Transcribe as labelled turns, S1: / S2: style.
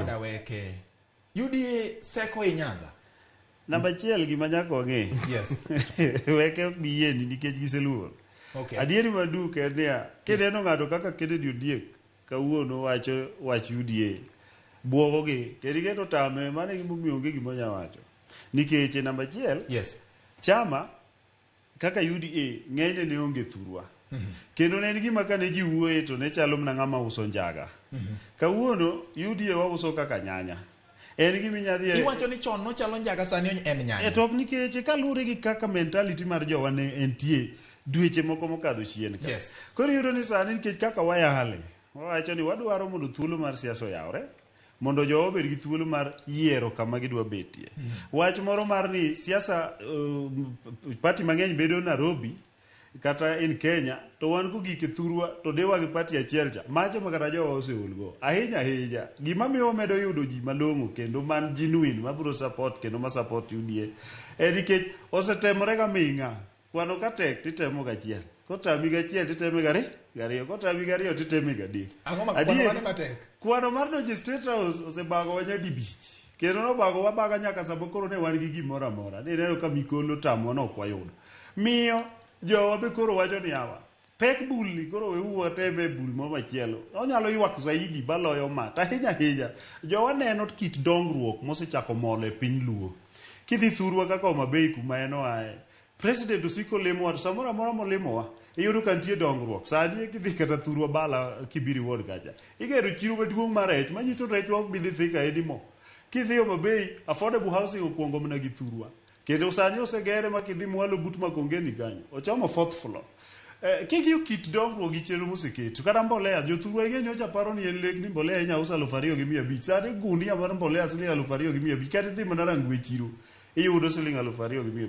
S1: Koda weke. UDA seko e Nyanza.
S2: Namba achiel gima nyaka wang'e.
S1: Yes.
S2: Weke ok bi yieni nikech giseluor.
S1: Okay.
S2: Adieri maduk en niya, kineno ng'ato kaka Kennedy Ondiek kawuono wacho wach UDA, buogogi, kendo iketo tame, mano e gimomiyo onge gima onya wacho. Nikech e namba achiel,
S1: Yes.
S2: chama kaka UDA ng'enyne ne onge thurwa. Kendo ne en gima kane ji wuoye to ne chalo mana ng'ama uso njaga. Kawuono UDA wauso kaka nyanya. En gima inya dhiye
S1: Iwacho ni chon nochalo njaga sani en nyanya.
S2: E to ok nikech kaluwore gi kaka mentality mar jowa ne entie dweche moko mokadho chien ka.
S1: Yes.
S2: Koro iyudo ni sani nikech kaka wayale, wawacho ni wadwaro mondo thuolo mar siasa oyawre, mondo jowa obed gi thuolo mar yiero kama gidwa betie. Wach moro mar ni siasa party mang'eny bedo Nairobi kata in Kenya to wan kogik e thurwa to dewa gi party achiel cha macho ma kata jowa oseol go ahinya ahinya gima miyo wamedo yudo ji malong'o kendo man genuine mabiro support kendo ma support UDA en nikech osetemore ga ming'a kwano ka tek titemo gachiel kotami gachiel titeme gari gariyo kotami gariyo titeme gadek
S1: Ang'o ma kwano mane matek?
S2: Kwano mar donjo e State House osebagowa nyadibich. Kendo nobagowa baga nyaka sama koro ne wan gi gimoro amora. Nineno ka Mikolo otamowa ne ok wayudo. Miyo jowa be koro wacho ni yawa, pek bul ni koro weuru wateme e bul moro machielo. Onyalo ywak zaidi maloyo ma. To ahinya ahinya, jowa neno kit dongruok mosechako mol e piny Luo. Kidhi thurwa kaka Homa Bay kuma en oaye, President osiko limowa to samoro amora molimowa iyudo ka nitie dongruok. Sani kidhi kata thurwa Bala Kibiri Ward kacha, igero chiro maduong' mar rech manyiso ni rechwa ok bi dhi Thika anymore. Kidhi Homa Bay, affordable housing okuongo mana gi thurwa. Kendo sani osegere ma kidhi mwalo but Makongeni kanyo, ochomo fourth floor. King'iyo kit dongruok gi chenro moseket, kata mbolea, jothurwa ing'e nyocha paro ni en lek ni mbolea inya us 2500. Sani gunia mar mbolea siling 2500 kata idhi mana Rangwe chiro, iyudo siling 2500.